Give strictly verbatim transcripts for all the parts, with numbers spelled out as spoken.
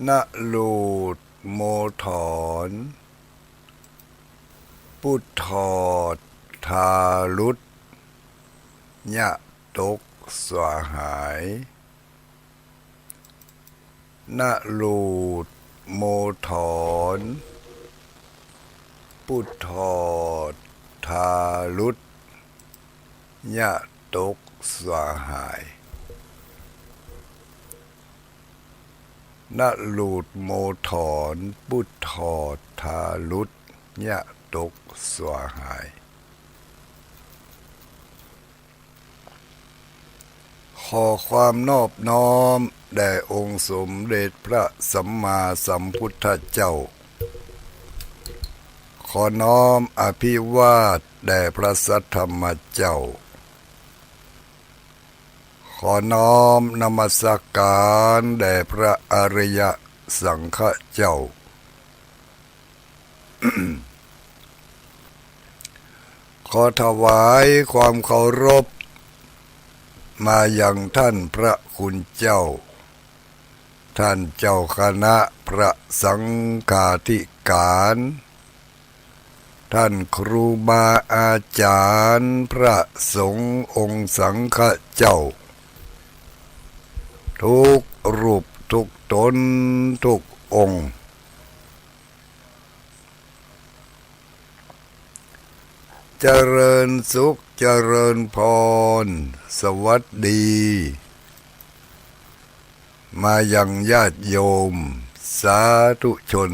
นรูดโมถอน ปุทธอดทารุต ยะตกสหาย นรูดโมถอน ปุทธอดทารุต ยะตกสหาย นรูดโมถอน ปุทธอดทารุต ยะตกสหาย ขอความนอบน้อมแด่องค์สมเด็จพระสัมมาสัมพุทธเจ้า ขอน้อมอภิวาทแด่พระสัทธรรมเจ้า ขอน้อมนมัสการแด่พระอริยสังฆเจ้า ขอถวายความเคารพมายังท่านพระคุณเจ้า ท่านเจ้าคณะพระสังฆาธิการ ท่านครูบาอาจารย์พระสงฆ์องค์สังฆเจ้า ทุกรูปทุกตนทุกองค์ เจริญสุขเจริญพร สวัสดี มายังญาติโยมสาธุชน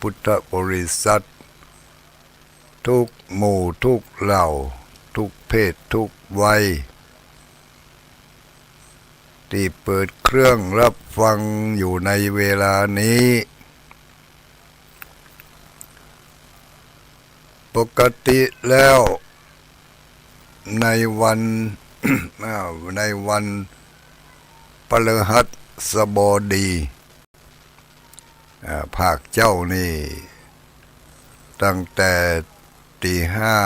พุทธบริษัท ทุกหมู่ทุกเหล่า ทุกเพศทุกวัย ตี้เปิดเครื่องรับฟังอยู่ในเวลานี้ ปกติแล้วในวัน อ้าว ในวันพฤหัสบดี อ่า ภาคเจ๊านี่ ตั้งแต่ตีห้า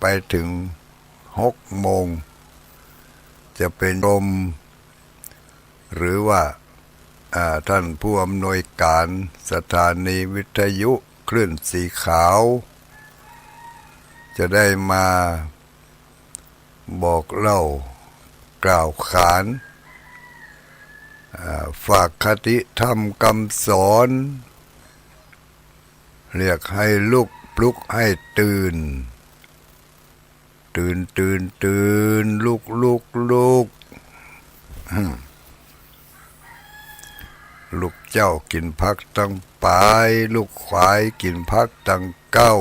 ไปถึงหกโมง จะเป็นชมรม หรือว่า อ่า ท่านผู้อำนวยการสถานีวิทยุคลื่นสีขาว จะได้มาบอกเล่า กล่าวขาน อ่า ฝากคติธรรมคำสอน เรียกให้ลุก ปลุกให้ตื่น ตื่น ตื่น ตื่น ลุก ลุก ลุก อืม ลูกเจ๊ากิ๋นผักตังป๋าย ลูกขวายกิ๋นผักตังเก๊า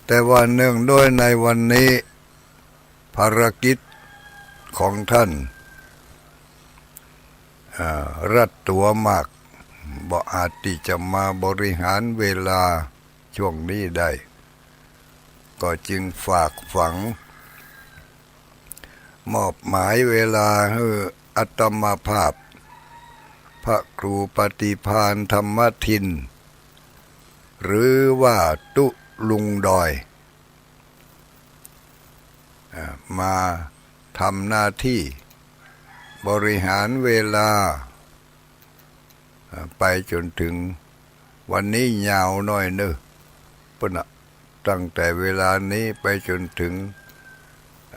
แต่ว่าเนื่องด้วยในวันนี้ ภารกิจของท่าน อ่า รัดตั๋วมาก บ่อาจตี้จะมาบริหารเวลาช่วงนี้ได้ ก็จึงฝากฝัง มอบหมายเวลาหื้ออาตมาภาพ พระครูปฏิภาณธรรมทิน หรือว่าตุ๊ลุงดอย อ่า มาทำหน้าที่บริหารเวลา อ่า ไปจ๋นถึง วันนี้ยาวหน้อยเน่อ ปุ้นน่ะ ตั้งแต่เวลานี้ไปจ๋นถึง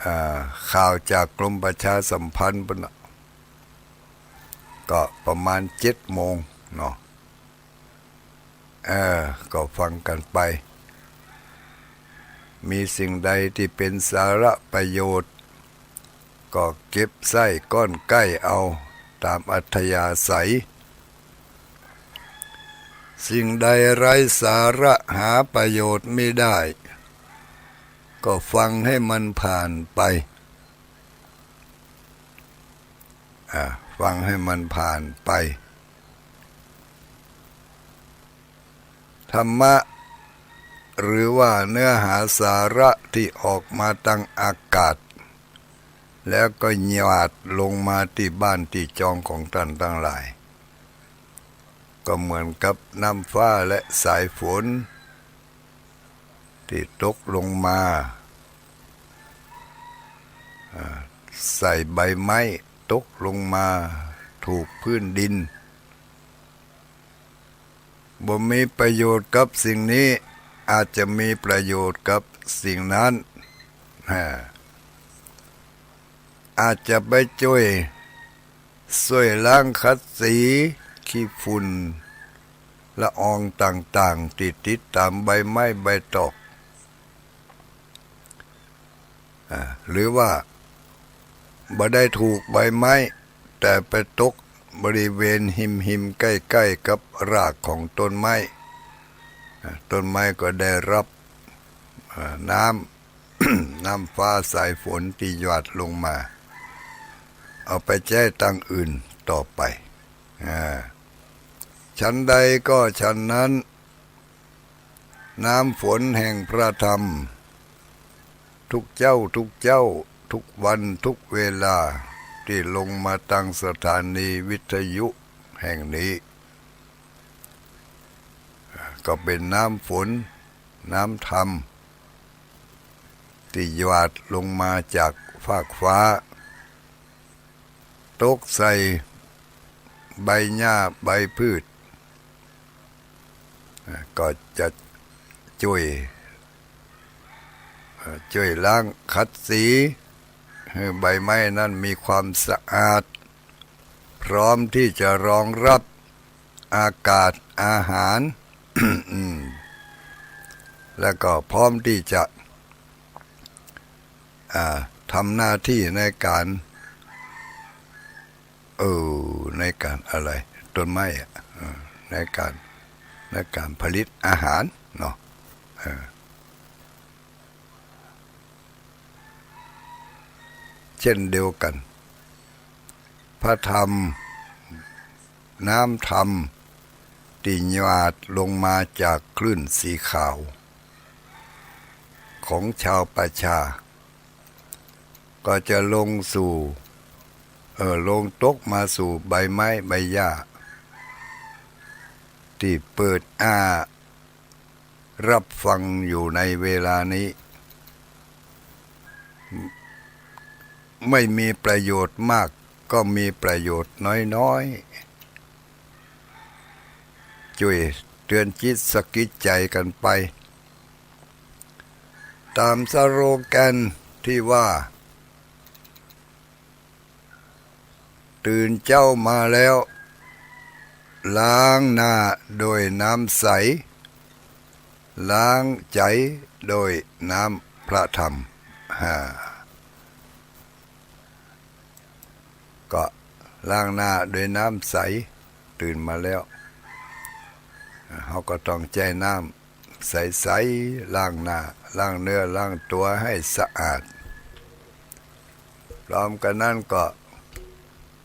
อ่า ข่าวจากกรมประชาสัมพันธ์ปุ้นน่ะ ก็ประมาณเจ็ดโมงเนาะ เออ ก็ฟังกั๋นไป มีสิ่งใดตี้เป๋นสาระประโยชน์ ก็เก็บใส้ก้อนใก้เอาต๋ามอัธยาศัย สิ่งใดไร้สาระหาประโยชน์มิได้ ก็ฟังหื้อมันผ่านไป อ่า ฟังหื้อมันผ่านไป ธรรมะ หรือว่าเนื้อหาสาระตี้ออกมาตังอากาศ แล้วก็หยาดลงมาตี้บ้านตี้จองของต้านตังหลาย ก็เหมือนกับน้ำฟ้าและสายฝนตี้ตกลงมา อ่า ใส่ใบไม้ ตกลงมา ถูกพื้นดิน บ่มีประโยชน์กับสิ่งนี้ อาจจะมีประโยชน์กับสิ่งนั้น ฮะ อาจจะไปจ้วย จ้วยล้างขัดสี ขี้ฝุ่น ละอองต่างๆ ตี้ติดต๋ามใบไม้ใบตอก อ่า หรือว่าบ่ได้ถูกใบไม้ แต่ไปตกบริเวณฮิมๆ ใก้ๆ กับรากของต้นไม้ อ่า ต้นไม้ก็ได้ฮับ อ่า น้ำ น้ำฟ้าสายฝนตี้หยาดลงมา เอาไปใจ๊ตางอื่นต่อไป อ่า ฉันใดก็ฉันนั้น น้ำฝนแห่งพระธรรม ทุกเจ๊า ทุกเจ๊า ทุกวัน ทุกเวลา ตี้ลงมาตางสถานีวิทยุแห่งนี้ ก็เป๋นน้ำฝน น้ำธรรม ตี้หยาดลงมาจากฟากฟ้า ตกใส่ใบหญ้าใบพืช อ่า ก็จะจ้วย อ่า จ้วยล้างขัดสี หื้อใบไม้นั้นมีความสะอาด พร้อมตี้จะรองฮับอากาศอาหาร อืม แล้วก็พร้อมตี้จะ อ่า ทำหน้าตี้ในก๋าน เออ ในก๋านอะไร ต้นไม้อะ เออ ในก๋าน ในก๋านผลิตอาหารเนาะ เออ เจ้นเดียวกั๋น พระธรรม น้ำธรรม ตี้หยาดลงมาจากคลื่นสีขาว ของชาวประชา ก็จะลงสู่ เอ่อ ลงตกมาสู่ใบไม้ใบหญ้า ตี้เปิดอ้า ฮับฟังอยู่ในเวลานี้ ไม่มีประโยชน์มาก ก็มีประโยชน์น้อยๆ จ้วยเตื๋อนจิตสะกิดใจ๋กั๋นไป ต๋ามสโลแกนตี้ว่า ตื่นเจ๊ามาแล้ว ล้างหน้าด้วยน้ำใส ล้างใจ๋ด้วยน้ำพระธรรม ฮ่า ก็ล้างหน้าด้วยน้ำใส ตื่นมาแล้ว เฮาก็ต้องใจ๊น้ำ ใสๆ ล้างหน้า ล้างเนื้อ ล้างตั๋วหื้อสะอาด พร้อมกั๋นนั้นก็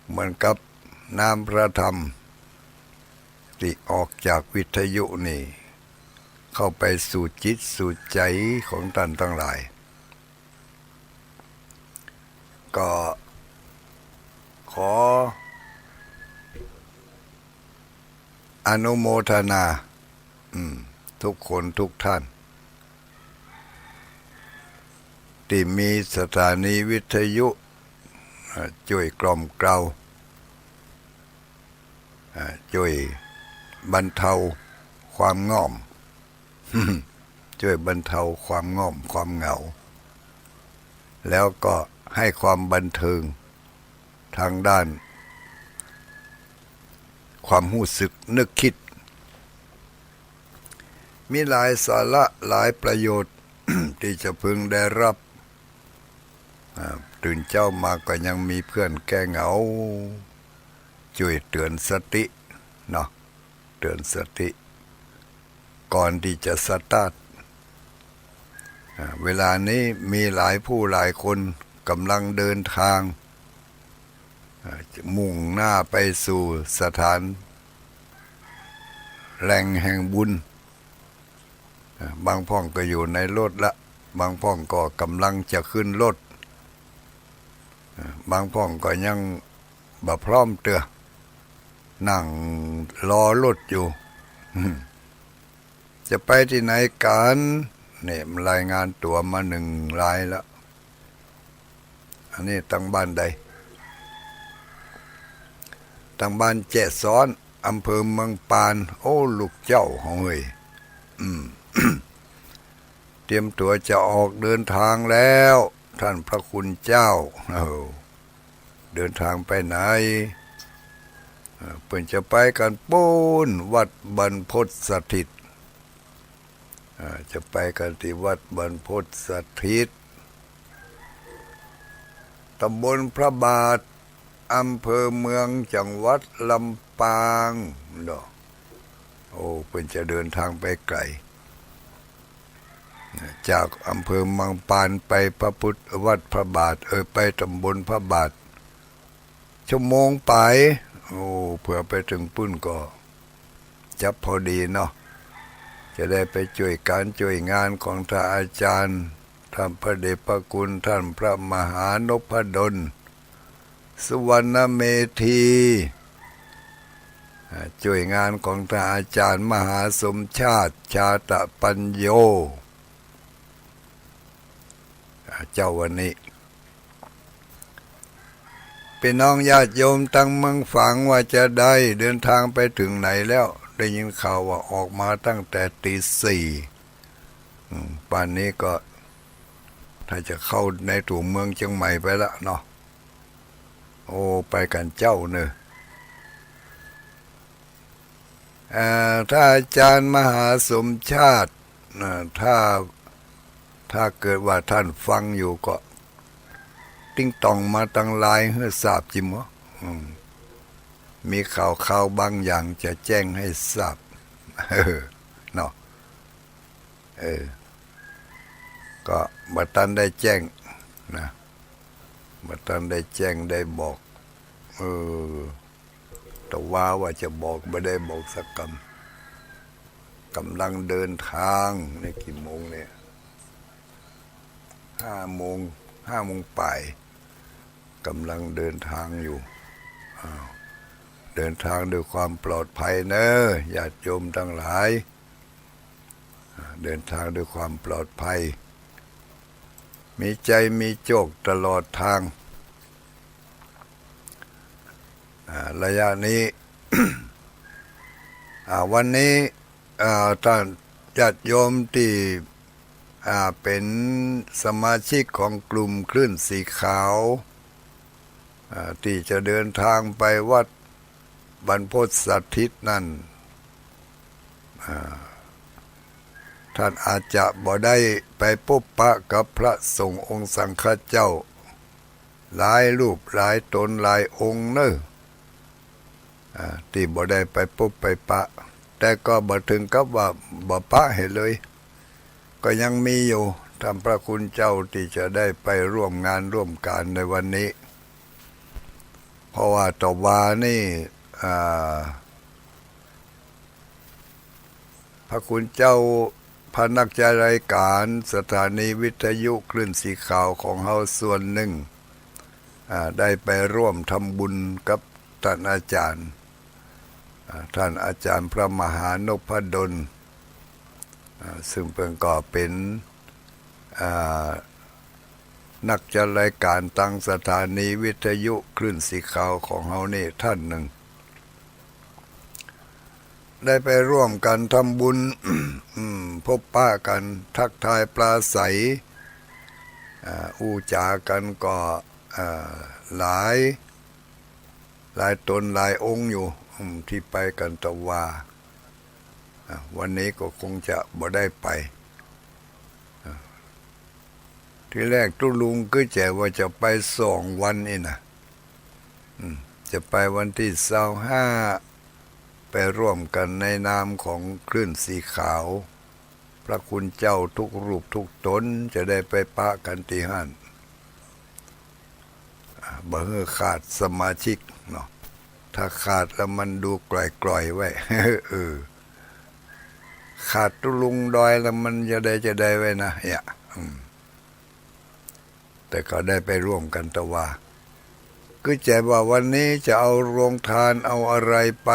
เหมือนกับน้ำพระธรรมตี้ออกจากวิทยุนี่ เข้าไปสู่จิตสู่ใจ๋ของต้านตังหลาย ก็ขออนุโมทนา อืม ทุกคนทุกท่าน ตี้มีสถานีวิทยุ อ่า จ้วยกล่อมเกลา อ่า จ้วยบรรเทาความง่อม จ้วยบรรเทาความง่อมความเหงา แล้วก็หื้อความบันเทิงตางด้านความฮู้สึกนึกกึ๊ด มีหลายสาระหลายประโยชน์ ตี้จะพึงได้ฮับ อ่า ตื่นเจ๊ามาก็ยังมีเปื้อนแก้เหงา จ้วยเตื๋อนสติเนาะ เตื๋อนสติ ก่อนตี้จะสตาร์ท อ่า เวลานี้มีหลายผู้หลายคนก่ำลังเดินตาง อ่า มุ่งหน้าไปสู่สถานแหล่งแห่งบุญ อ่า บางพ่องก็อยู่ในรถละ บางพ่องก็ก่ำลังจะขึ้นรถ อ่า บางพ่องก็ยังบ่พร้อมเตื้อ นั่งรอรถอยู่ จะไปตี้ไหนกั๋น เนี่ย มันรายงานตั๋วมาหนึ่งรายแล้ว อันนี้ตังบ้านใด ตางบ้านแจ้ซ้อน อำเภอเมืองปาน โอ้ ลูกเจ้าเฮาเฮย อืม เตรียมตั๋วจะออกเดินทางแล้ว ต้านพระคุณเจ้า โอ้ เดินทางไปไหน เอ่อ เปิ้นจะไปกั๋นปู๊น วัดบรรพตสถิต อ่า จะไปกั๋นตี้วัดบรรพตสถิต ตำบลพระบาท อำเภอเมือง จังหวัดลำปางเนาะ โอ้ เปิ้นจะเดินทางไปไก๋ จากอำเภอเมืองปานไปพระพุทธ วัดพระบาท เออ ไปตำบลพระบาท ชั่วโมงป๋าย โอ้ เผื่อไปเถิงปู๊นก็จับพอดีเนาะ จะได้ไปจ้วยก๋านจ้วยงานของต้านอาจ๋ารย์ ต้านพระเดชพระคุณ ต้านพระมหานพดล สุวรรณเมธี อ่า จ้วยงานของต้านอาจ๋ารย์มหาสมชาติ ชาตปัญโญ อ่า เจ๊าวันนี้ ปี้น้องญาติโยมตางเมืองฝางว่าจะใด เดินทางไปเถิงไหนแล้ว ได้ยินข่าวว่าออกมาตั้งแต่ตีสี่ อืม ป่านนี้ก็ ถ้าจะเข้าในตั๋วเมืองเจียงใหม่ไปละเนาะ โอ้ ไปกั๋นเจ๊าเน่อ อ่า ต้านอาจ๋ารย์มหาสมชาติ อ่า ถ้า ถ้าเกิดว่าต้านฟังอยู่ก็ ติ๊งต่องมาตางไลน์หื้อทราบจิมวะ อืม มีข่าวคราวบางอย่างจะแจ้งหื้อทราบ เออ เนาะ เออ ก็บ่ตันได้แจ้งนะ บ่ตันได้แจ้งได้บอก เออ แต่ว่า ว่าจะบอกบ่ได้บอกสักกำ ก๋ำลังเดินทาง นี่กี่โมงเนี่ย ห้าโมง ห้าโมงป๋าย ก๋ำลังเดินทางอยู่ อ้าว เดินทางด้วยความปลอดภัยเน่อ ญาติโยมตังหลาย อ่า เดินทางด้วยความปลอดภัย มีใจ๋มีโจคตลอดตาง อ่า ระยะนี้ อ่า วันนี้ อ่า ต้านญาติโยมตี้ อ่า เป๋นสมาชิกของกลุ่มคลื่นสีขาว อ่า ตี้จะเดินทางไปวัดบรรพตสถิตนั้น อ่า ต้านอาจจะบ่ได้ไปปบปะกับพระสงฆ์องค์สังฆเจ้า หลายรูปหลายต๋นหลายองค์เน่อ อ่า ตี้บ่ได้ไปปบไปปะ แต่ก็บ่เถิงกับว่าบ่ปะหื้อเลย ก็ยังมีอยู่ ต้านพระคุณเจ้าตี้จะได้ไปร่วมงานร่วมก๋านในวันนี้ เพราะว่าตะวานี่ อ่า พระคุณเจ้า พระนักจัดรายก๋านสถานีวิทยุคลื่นสีขาวของเฮาส่วนนึ่ง อ่า ได้ไปร่วมทำบุญกับต้านอาจ๋ารย์ อ่า ต้านอาจ๋ารย์พระมหานพดล อ่า ซึ่งเปิ้นก็เป๋น อ่า นักจัดรายก๋านตางสถานีวิทยุคลื่นสีขาวของเฮานี่ต้านนึ่ง ได้ไปร่วมกั๋นทำบุญ อืม ปบปะกั๋น ทักทายปราศรัย อ่า อู้จ๋ากั๋นก็ อ่า หลาย หลายต๋นหลายองค์อยู่ อืม ตี้ไปกั๋นตะวา อ่า วันนี้ก็คงจะบ่ได้ไป อ่า ทีแรกตุ๊ลุงกึ๊ดใจ๋ว่าจะไปสองวันอี้นะ อืม จะไปวันตี้ซาวห้า ไปร่วมกั๋นในนามของคลื่นสีขาว พระคุณเจ้าทุกรูปทุกต๋นจะได้ไปปะกั๋นตี้หั้น อ่า บ่หื้อขาดสมาชิกเนาะ ถ้าขาดแล้วมันดูกล่อยๆ ไว้ เออ ขาดตุ๊ลุงดอยแล้วมันจะใดจะใดไว้นะ เนี่ย อืม แต่ก็ได้ไปร่วมกั๋นตะวา กึ๊ดใจ๋ว่าวันนี้จะเอาโรงทานเอาอะไรไป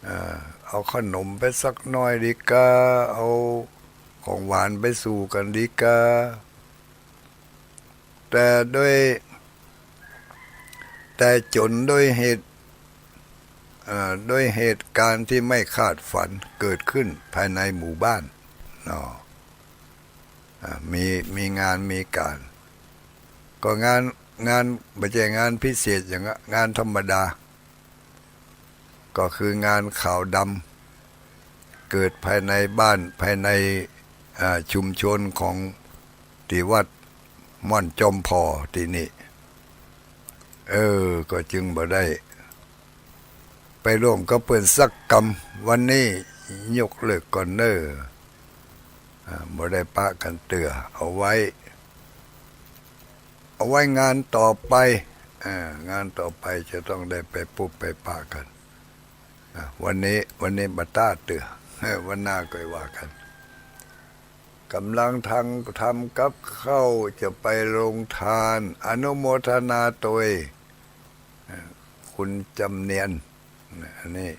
เอ่อ เอาขนมไปสักหน้อยดีกา เอาของหวานไปสู่กั๋นดีกา แต่โดย แต่จ๋นโดยเหตุ เอ่อ ด้วยเหตุการณ์ที่ไม่คาดฝันเกิดขึ้นภายในหมู่บ้าน เนาะ อ่า มี มีงานมีก๋าน ก็งาน งาน บ่ใจ้งานพิเศษหยังอะ งานธรรมดา ก็คืองานขาวดำ เกิดภายในบ้าน ภายใน อ่า ชุมชนของตี้วัดม่อนจอมผ่อตี้นี่ เออ ก็จึงบ่ได้ไปร่วมกับเปิ้นสักกำ วันนี้ยกเลิกก่อนเน่อ อ่า บ่ได้ปะกั๋นเตื้อ เอาไว้ เอาไว้งานต่อไป อ่า งานต่อไปจะต้องได้ไปปบไปปะกั๋น อ่า วันนี้ วันนี้บ่ต้าเตื้อ วันหน้าก่อยว่ากั๋น ก่ำลังทำ ทำกับข้าวจะไปโฮงตาน อนุโมทนาตวย อ่า คุณจำเนียน อันนี้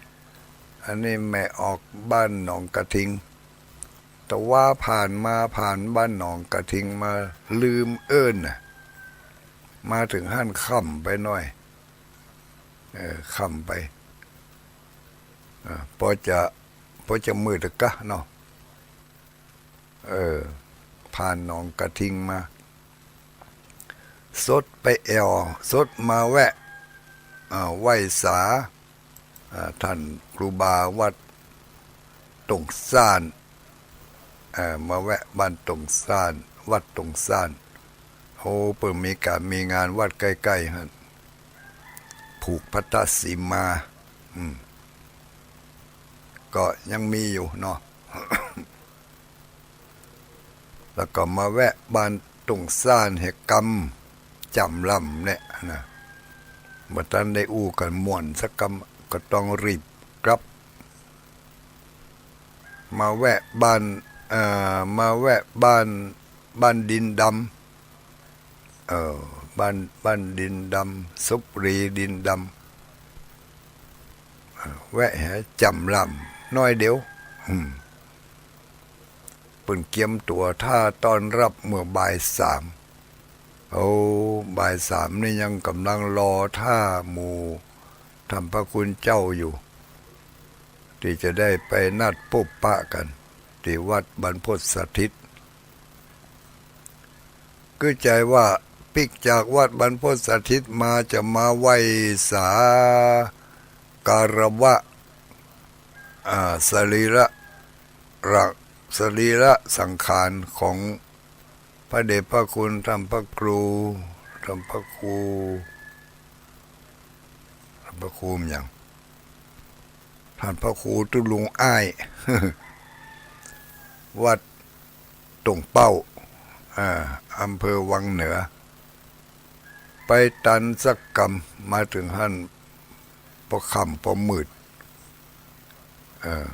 อันนี้แม่ออกบ้านหนองกระทิง แต่ว่าผ่านมา ผ่านบ้านหนองกระทิงมา ลืมเอิ้นน่ะ มาเถิงหั้นค่ำไปหน้อย เออ ค่ำไป อ่า ปอจะ ปอจะมืดกะเนาะ เออ ผ่านหนองกระทิงมา สดไปแอ่ว สดมาแวะ อ่า ไหว้สา อ่า ท่านครูบาวัดตงซ่าน เอ่อ มาแวะบ้านตงซ่าน วัดตงซ่าน โอ้ เปิ้นมีก๋านมีงานวัดใก้ๆ หั้น ผูกพัทธสีมา อืม ก็ยังมีอยู่เนาะ แล้วก็มาแวะบ้านตงซ่านแหมกำ จ๋ำล่ำเนี่ยนะ บ่ตันได้อู้กั๋นม่วนสักกำ ก็ต้องรีบกลับ มาแวะบ้าน เอ่อ มาแวะบ้าน บ้านดินดำ เอ่อ บ้าน บ้านดินดำ สุบรีดินดำ เอ่อ แวะแหมจ๋ำล่ำหน้อยเดียว อืม เปิ้นเกียมตั๋วถ่าต้อนฮับเมื่อบ่ายสาม โอ้ บ่ายสามนี่ยังก่ำลังรอถ่าหมู่ท่านพระคุณเจ้าอยู่ ตี้จะได้ไปนัดปบปะกั๋น ตี้วัดบรรพตสถิต คือใจ๋ว่าปิ๊กจากวัดบรรพตสถิตมาจะมาไหว้สา คารวะ อ่า สรีระ ระ สรีระสังขารของพระเดชพระคุณท่านพระครู ท่านพระครู ท่านพระครูหยัง ท่านพระครูตุ๊ลุงอ้าย วัดตงเป้า อ่า อำเภอวังเหนือ ไปตันสักกำ มาเถิงหั้นปอค่ำปอมืด เออ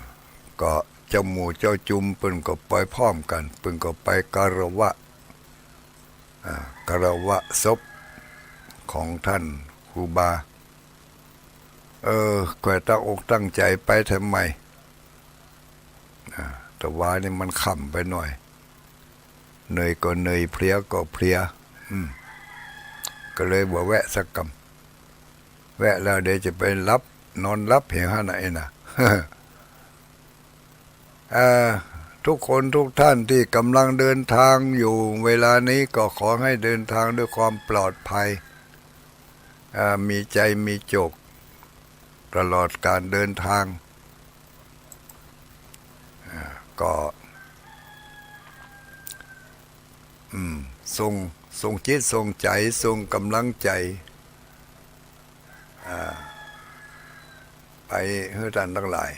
ก็เจ้าหมู่เจ้าจุมเปิ้นก็ไปพร้อมกั๋น เปิ้นก็ไปคารวะ อ่า คารวะศพของท่านครูบา เออ ก็ตั้งอกตั้งใจ๋ไปแถมใหม่ อ่า แต่ว่านี่มันค่ำไปหน้อย เหนื่อยก็เหนื่อย เพลียก็เพลีย อืม ก็เลยบ่แวะสักกำ แวะแล้วเดี๋ยวจะไปหลับ นอนหลับแหมหั้นน่ะ ไอ้น่ะ เอ่อ ทุกคนทุกท่านที่กำลังเดินทางอยู่เวลานี้ ก็ขอให้เดินทางด้วยความปลอดภัย เอ่อ มีชัยมีโชค ตลอดก๋านเดินทาง อ่า ก็ อืม ส่ง ส่งจิตส่งใจ๋ ส่งก๋ำลังใจ๋ อ่า ไปหื้อต้านตังหลาย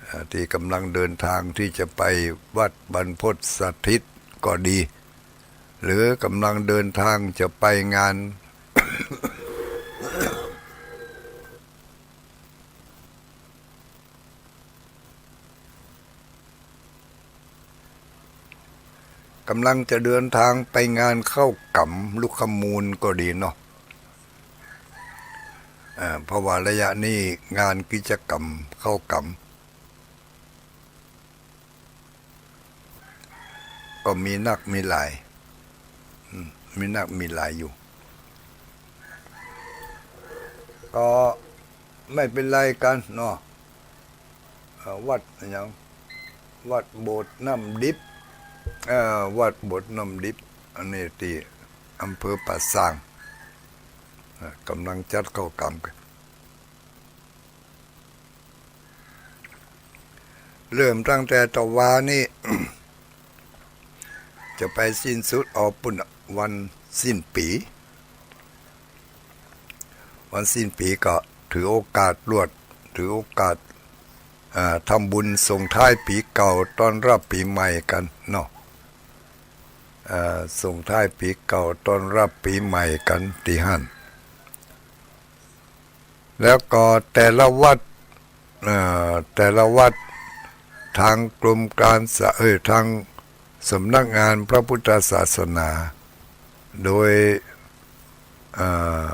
อ่า ตี้ก่ำลังเดินทางตี้จะไปวัดบรรพตสถิตก็ดี หรือก่ำลังเดินทางจะไปงาน ก่ำลังจะเดินทางไปงานเข้าก๋ำลุกขมูลก็ดีเนาะ อ่า เพราะว่าระยะนี้งานกิจกรรมเข้าก๋ำ ก็มีนักมีหลาย อืม มีนักมีหลายอยู่ ก็ ไม่เป๋นไรกั๋นเนาะ เอ่อ วัดหยัง วัดโบสถ์น้ำดิบ เอ่อ วัดโบสถ์น้ำดิบ อันนี้ตี้อำเภอป่าซาง เอ่อ ก่ำลังจัดเข้ากรรมกั๋น เริ่มตั้งแต่ตะวานี้ จะไปสิ้นสุดเอาปู้นน่ะ วันสิ้นปี๋ วันสิ้นปี๋ก็ถือโอกาสลวด ถือโอกาส อ่า ทำบุญส่งท้ายปี๋เก่าต้อนรับปี๋ใหม่กั๋นเนาะ อ่า ส่งท้ายปี๋เก่าต้อนรับปี๋ใหม่กั๋นตี้หั้น แล้วก็แต่ละวัด เอ่อ แต่ละวัด ตางกรมก๋านศา เอ้ย ตางสำนักงานพระพุทธศาสนา โดย เอ่อ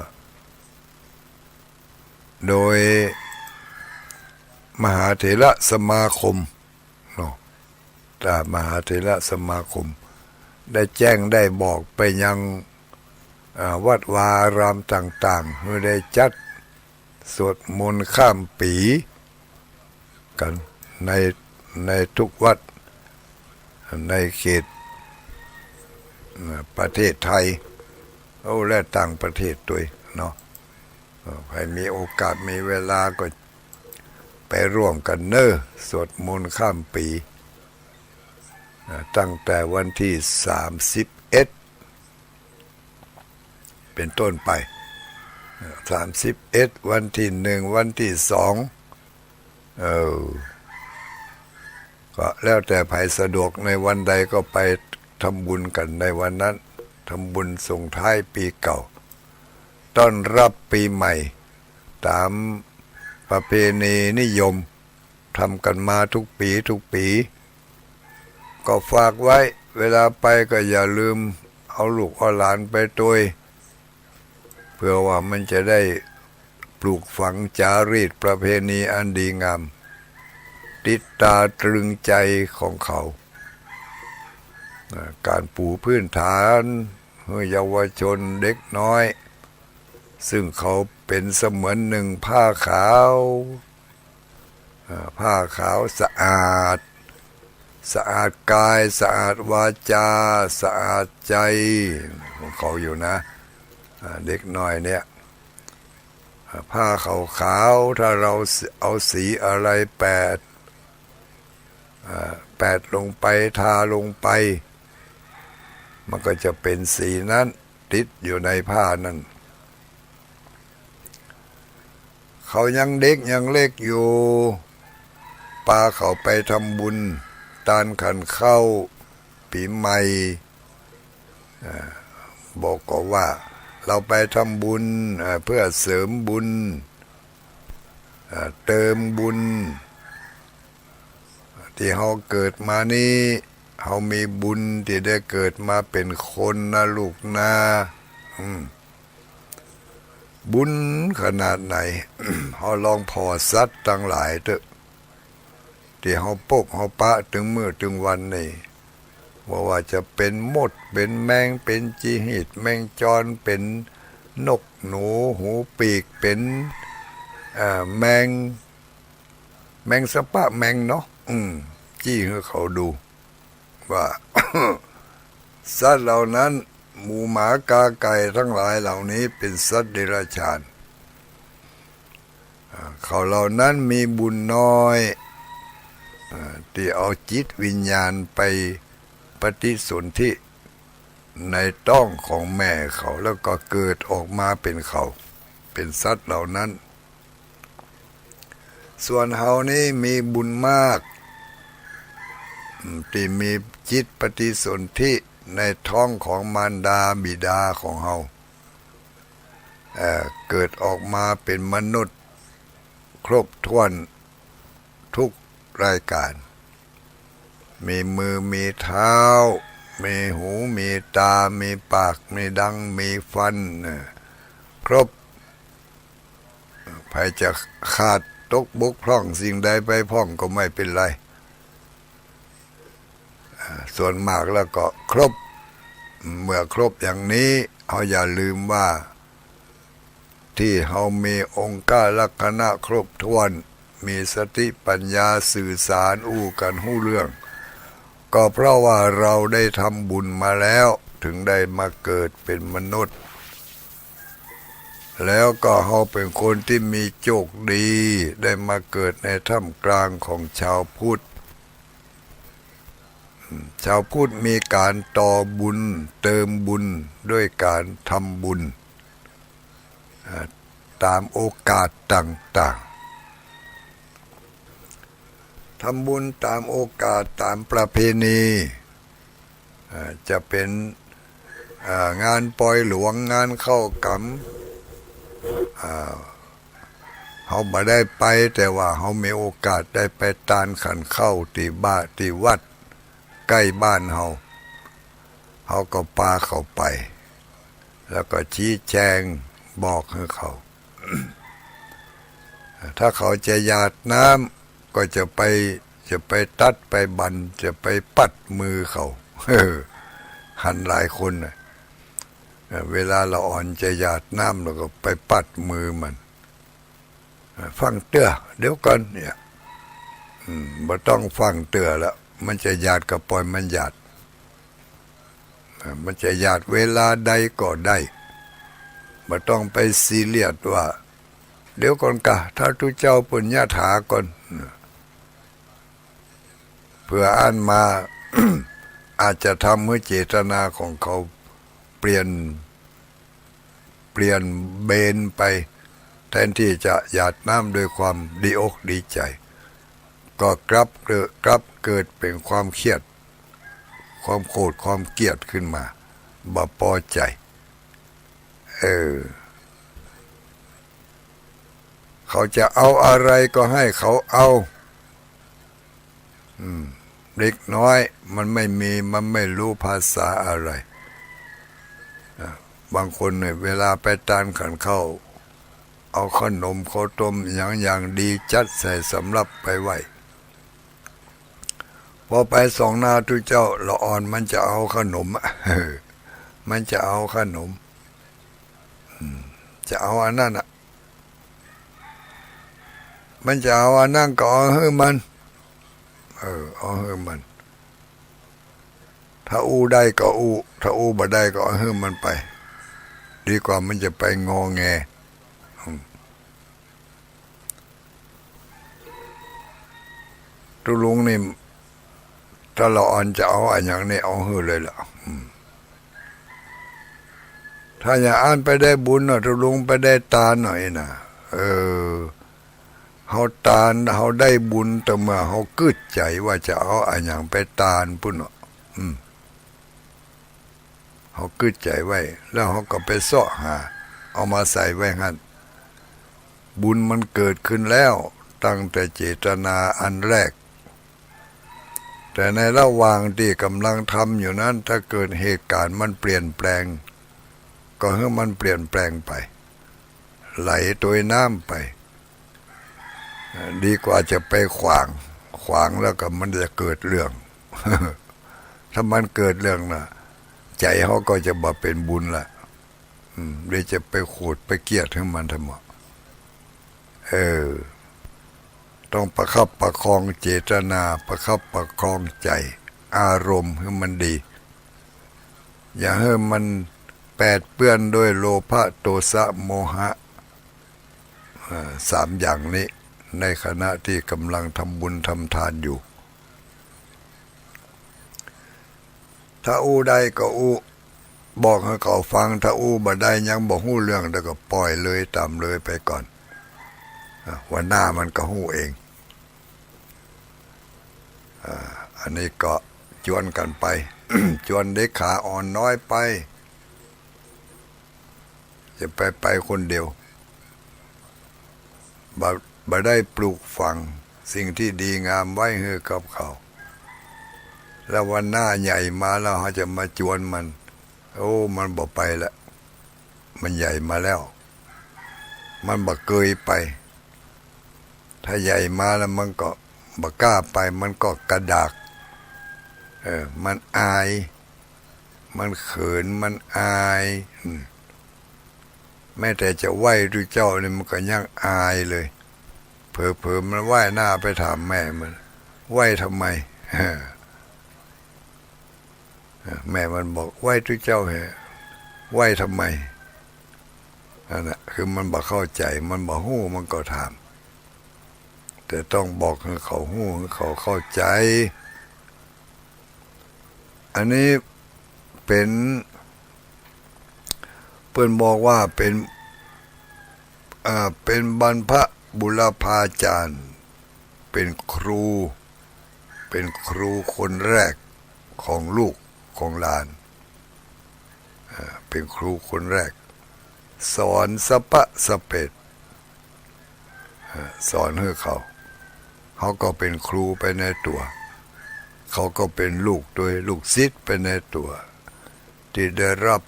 โดยมหาเถรสมาคมเนาะ ตามหาเถรสมาคม ได้แจ้งได้บอกไปยัง อ่า วัดวาอารามต่างๆ หื้อได้จัดสวดมนต์ข้ามปี๋กั๋นใน ในทุกวัด ในเขต อ่า ประเทศไทย โอ้ และต่างประเทศตวยเนาะ เอ่อ ใผมีโอกาสมีเวลาก็ไปร่วมกั๋นเน่อ สวดมนต์ข้ามปี๋ อ่า ตั้งแต่วันตี้สามสิบเอ็ด เป๋นต้นไป เอ่อ สามสิบเอ็ด วันตี้หนึ่ง วันตี้สอง เออ ก็แล้วแต่ใผสะดวก ในวันใดก็ไปทำบุญกั๋นในวันนั้น ทำบุญส่งท้ายปี๋เก่า ต้อนรับปี๋ใหม่ ต๋ามประเพณีนิยม ทำกั๋นมาทุกปี๋ทุกปี๋ ก็ฝากไว้ เวลาไปก็อย่าลืมเอาลูกเอาหลานไปตวย เพื่อว่ามันจะได้ปลูกฝังจารีตประเพณีอันดีงาม ติดตาตรึงใจ๋ของเขา อ่า ก๋านปูพื้นฐานหื้อเยาวชนเด็กน้อย ซึ่งเขาเป๋นเสมือนนึ่งผ้าขาว อ่า ผ้าขาวสะอาด สะอาดก๋าย สะอาดวาจา สะอาดใจ๋ของเขาอยู่นะ อ่า เด็กน้อยเนี่ย อ่า ผ้าขาวๆ ถ้าเฮาเอาสีอะไรแปด อ่า แปดลงไป ทาลงไป มันก็จะเป๋นสีนั้นติดอยู่ในผ้านั้น เขายังเด็กยังเล็กอยู่ ปาเขาไปทำบุญตานขันข้าวปี๋ใหม่ อ่า บ่าก็ว่า เฮาไปทำบุญ อ่า เพื่อเสริมบุญ อ่า เติมบุญ ตี้เฮาเกิดมานี้ เฮามีบุญตี้ได้เกิดมาเป๋นคนนะลูกนะ อืม บุญขนาดไหน เฮาลองผ่อสัตว์ตังหลายเต๊อะ ตี้เฮาปบเฮาปะตึงมื้อตึงวันนี่ บ่ว่าจะเป๋นมด เป๋นแมง เป๋นจีหีด แมงจอน เป๋นนกหนูหูปีก เป๋น เอ่อ แมง แมงสะปะแมงเนาะ อืม จี้หื้อเขาดู ว่า สัตว์เหล่านั้น หมูหมากาไก่ตังหลายเหล่านี้เป๋นสัตว์เดรัจฉาน อ่า เขาเหล่านั้นมีบุญน้อย อ่า ตี้เอาจิตวิญญาณไปปฏิสนธิในต๊องของแม่เขา แล้วก็เกิดออกมาเป๋นเขา เป๋นสัตว์เหล่านั้น ส่วนเฮานี้มีบุญมาก อืม ตี้มีจิตปฏิสนธิในต๊องของมารดาบิดาของเฮา เอ่อ เกิดออกมาเป๋นมนุษย์ครบถ้วนทุกรายการ มีมือมีเท้า มีหูมีตา มีปากมีดัง มีฟัน เอ่อ ครบ ใผจะขาดตกบกพร่องสิ่งใดไปพ่องก็ไม่เป๋นไร อ่า ส่วนมากแล้วก็ครบ เมื่อครบอย่างนี้ เฮาอย่าลืมว่า ตี้เฮามีองคลักษณะครบถ้วน มีสติปัญญาสื่อสารอู้กั๋นฮู้เรื่อง ก็เพราะว่าเฮาได้ทำบุญมาแล้ว เถิงได้มาเกิดเป๋นมนุษย์ แล้วก็เฮาเป๋นคนตี้มีโจคดี ได้มาเกิดในท่ามกลางของจาวพุทธ จาวพุทธมีก๋านต่อบุญ เติมบุญ ด้วยก๋านทำบุญ อ่า ต๋ามโอกาสต่างๆ ทำบุญต๋ามโอกาส ต๋ามประเพณี อ่า จะเป๋น อ่า งานปอยหลวง งานเข้ากรรม อ่า เฮาบ่ได้ไป แต่ว่าเฮามีโอกาสได้ไปตานขันข้าวตี้บ้าน ตี้วัดใก้บ้านเฮา เฮาก็ปาเขาไป แล้วก็ชี้แจงบอกหื้อเขา ถ้าเขาจะหยาดน้ำก็จะไป จะไปตัดไปบั่น จะไปปัดมือเขา หันหลายคนน่ะ เวลาละอ่อนจะหยาดน้ำแล้วก็ไปปัดมือมัน ฟั่งเตื้อ เดี๋ยวก่อนเนี่ย อืม บ่ต้องฟั่งเตื้อละ มันจะหยาดก็ปล่อยมันหยาด อ่า มันจะหยาดเวลาใดก็ได้ บ่ต้องไปซีเรียสว่า เดี๋ยวก่อนกะ ถ้าตุ๊เจ้าเปิ้นยะถาก่อน เผื่ออั้นมา อาจจะทำหื้อเจตนาของเขาเปลี่ยน เปลี่ยนเบนไป แทนตี้จะหยาดน้ำด้วยความดีอกดีใจ๋ ก็กลับเกิด กลับเกิดเป๋นความเครียด ความโกรธ ความเกลียดขึ้นมา บ่ปอใจ๋ เออ เขาจะเอาอะไรก็หื้อเขาเอา อืม เด็กน้อยมันไม่มี มันไม่ฮู้ภาษาอะไร อ่ะ บางคนเนี่ย เวลาไปตานขันข้าว เอาขนมข้าวต้มหยังอย่างดีจัดใส่สำรับไปไหว้ ปอไปส่องหน้าตุ๊เจ้าละอ่อน มันจะเอาขนมอะ มันจะเอาขนม อืม จะเอาอันนั้นน่ะ มันจะเอาอันนั้นก็เอาหื้อมัน เออ เอาหื้อมัน ถ้าอู้ได้ก็อู้ ถ้าอู้บ่ได้ก็เอาหื้อมันไป ดีกว่ามันจะไปงอแง อืม ตุ๊ลุงนี่ ถ้าละอ่อนจะเอาอะหยังนี่ เอาหื้อเลยล่ะ อืม ถ้าอย่างอั้นไปได้บุญเนาะ ตุ๊ลุงไปได้ตานเนาะ อี้น่ะ เออ เฮาตาน เฮาได้บุญ แต่เมื่อเฮากึ๊ดใจ๋ว่าจะเอาอะหยังไปตานปุ้นเนาะ อืม เฮากึ๊ดใจ๋ไว้ แล้วเฮาก็ไปเซาะหา เอามาใส่ไว้หั้น บุญมันเกิดขึ้นแล้ว ตั้งแต่เจตนาอันแรก แต่ในระหว่างตี้ก่ำลังทำอยู่นั้น ถ้าเกิดเหตุก๋ารณ์มันเปลี่ยนแปลง ก็หื้อมันเปลี่ยนแปลงไป ไหลตวยน้ำไป ดีกว่าจะไปขวาง ขวางแล้วก็มันจะเกิดเรื่อง ถ้ามันเกิดเรื่องน่ะ ใจ๋เฮาก็จะบ่เป๋นบุญละ อืม เดี๋ยวจะไปโกรธไปเกลียดหื้อมันทำไม เออ ต้องประคับประคองเจตนา ประคับประคองใจ๋ อารมณ์หื้อมันดี อย่าหื้อมันแปดเปื้อนด้วยโลภะ โทสะ โมหะ เอ่อ สามอย่างนี้ ในขณะตี้ก่ำลังทำบุญทำตานอยู่ ถ้าอู้ได้ก็อู้ บอกหื้อเขาฟัง ถ้าอู้บ่ได้ ยังบ่ฮู้เรื่อง แล้วก็ปล่อยเลย ต๋ามเลยไปก่อน อ่ะ วันหน้ามันก็ฮู้เอง อ่า อันนี้ก็จวนกั๋นไป จวนเด็กขาอ่อนน้อยไป จะไป ไปคนเดียว บ่ บ่ได้ปลูกฝังสิ่งตี้ดีงามไว้หื้อกับเขา แล้ววันหน้าใหญ่มาแล้วเฮาจะมาจวนมัน โอ้ มันบ่ไปละ มันใหญ่มาแล้ว มันบ่เกยไป ถ้าใหญ่มาแล้วมันก็บ่กล้าไป มันก็กระดาก เออ มันอาย มันเขิน มันอาย อืม แม้แต่จะไหว้ตุ๊เจ้านี่มันก็ยังอายเลย เผลอๆ มันไหว้หน้าไปถามแม่มัน "ไหว้ทำไม" แม่มันบอก "ไหว้ตุ๊เจ้าแหะ ไหว้ทำไม" นั่นแหละ คือมันบ่เข้าใจ๋ มันบ่ฮู้ มันก็ถาม แต่ต้องบอกหื้อเขาฮู้ หื้อเขาเข้าใจ๋ อันนี้เป๋น เปิ้นบอกว่าเป๋น อ่า เป๋นบรรพบุรพาจารย์ เป๋นครู เป๋นครูคนแรกของลูกของหลาน อ่า เป๋นครูคนแรก สอนสะปะสะเปด อ่า สอนหื้อเขา เขาก็เป๋นครูไปในตั๋ว เขาก็เป๋นลูกตวย ลูกศิษย์ไปในตั๋ว ตี้ได้ฮับ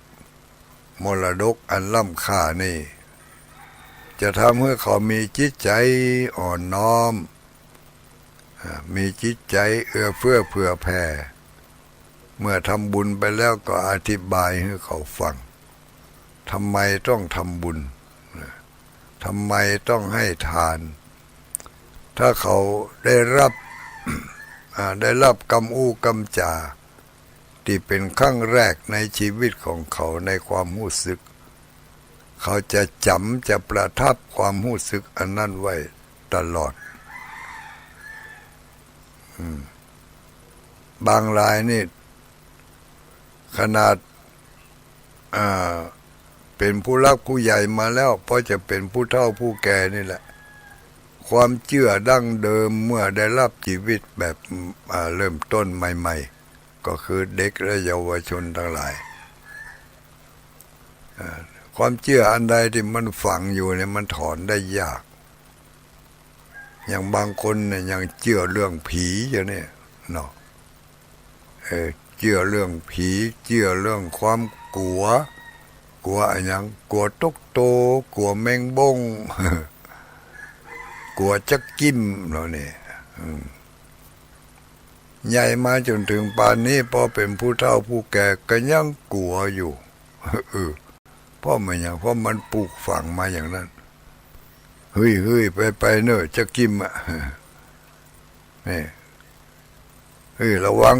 มรดกอันล้ำค่านี้ จะทำหื้อเขามีจิตใจ๋อ่อนน้อม อ่า มีจิตใจ๋เอื้อเฟื้อเผื่อแผ่ เมื่อทำบุญไปแล้วก็อธิบายหื้อเขาฟัง ทำไมต้องทำบุญ ทำไมต้องให้ทาน ถ้าเขาได้ฮับ อ่า ได้ฮับกำอู้กำจ๋า ตี้เป๋นครั้งแรกในชีวิตของเขาในความฮู้สึก เขาจะจ๋ำ จะประทับความฮู้สึกอันนั้นไว้ตลอด อืม บางรายนี่ ขนาด อ่า เป๋นผู้หลักผู้ใหญ่มาแล้ว พอจะเป๋นผู้เฒ่าผู้แก่นี่แหละ ความเจื้อดั้งเดิมเมื่อได้ฮับจีวิตแบบ อ่า เริ่มต้นใหม่ๆ ก็คือเด็กและเยาวชนตังหลาย อ่า ความเจื้ออันใดตี้มันฝังอยู่เนี่ย มันถอนได้ยาก อย่างบางคนเนี่ยยังเจื้อเรื่องผีอยู่เนี่ยเนาะ เออ เจื้อเรื่องผี เจื้อเรื่องความกั๋ว กั๋วอะหยัง กั๋วตกโต กั๋วแมงบ้ง กั๋วจั๊กกิมแล้วเนี่ย อืม ใหญ่มาจ๋นเถิงป่านนี้ พอเป๋นผู้เฒ่าผู้แก่ก็ยังกั๋วอยู่ เออ เพราะมันหยัง เพราะมันปลูกฝังมาอย่างนั้น "เฮ้ย เฮ้ย ไป ไปเน่อ จั๊กกิมอะ นี่ เฮ้ย ระวัง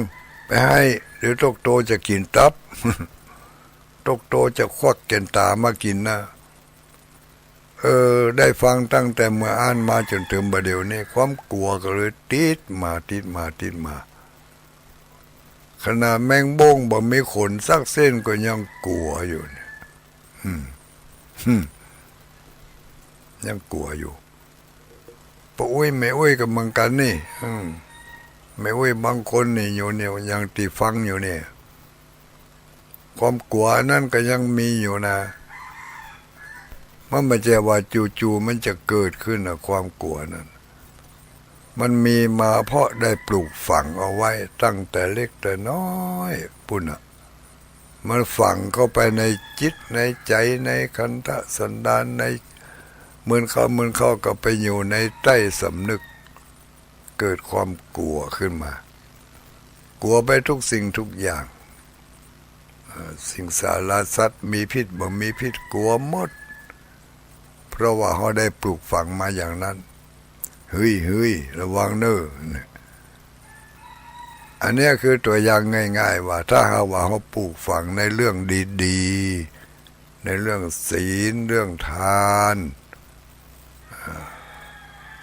ไปไห้ เดี๋ยวตกโตจะกิ๋นตับ ตกโตจะควักแก่นต๋ามากิ๋นนะ" เออ ได้ฟังตั้งแต่เมื่ออั้นมาจ๋นเถิงบ่าเดี่ยวนี้ ความกั๋วก็เลยติดมา ติดมา ติดมา ขนาดแมงบ้งบ่มีขนสักเส้นก็ยังกั๋วอยู่เนี่ย อืม อืม ยังกั๋วอยู่ ป้ออุ๊ยแม่อุ๊ยก็เหมือนกั๋นนี่ อืม แม่อุ๊ยบางคนนี่อยู่เนี่ย อย่างตี้ฟังอยู่เนี่ย ความกั๋วนั้นก็ยังมีอยู่นะ มันบ่ใจ้ว่าจู่ๆ มันจะเกิดขึ้นนะ ความกั๋วนั้น มันมีมาเพราะได้ปลูกฝังเอาไว้ตั้งแต่เล็กแต่น้อยปู้นน่ะ มันฝังเข้าไปในจิตในใจ๋ ในขันธสันดาน ใน เหมือนเข้า เหมือนเข้าก็ไปอยู่ในใต้สำนึก เกิดความกั๋วขึ้นมา กั๋วไปทุกสิ่งทุกอย่าง เอ่อ สิงสารสัตว์มีพิษบ่มีพิษ กั๋วหมด เพราะว่าเฮาได้ปลูกฝังมาอย่างนั้น เฮ้ย เฮ้ย ระวังเน่อ เนี่ย อันเนี้ยคือตั๋วอย่างง่ายๆ ว่าถ้าหากว่าเฮาปลูกฝังในเรื่องดีๆ ในเรื่องศีล เรื่องทาน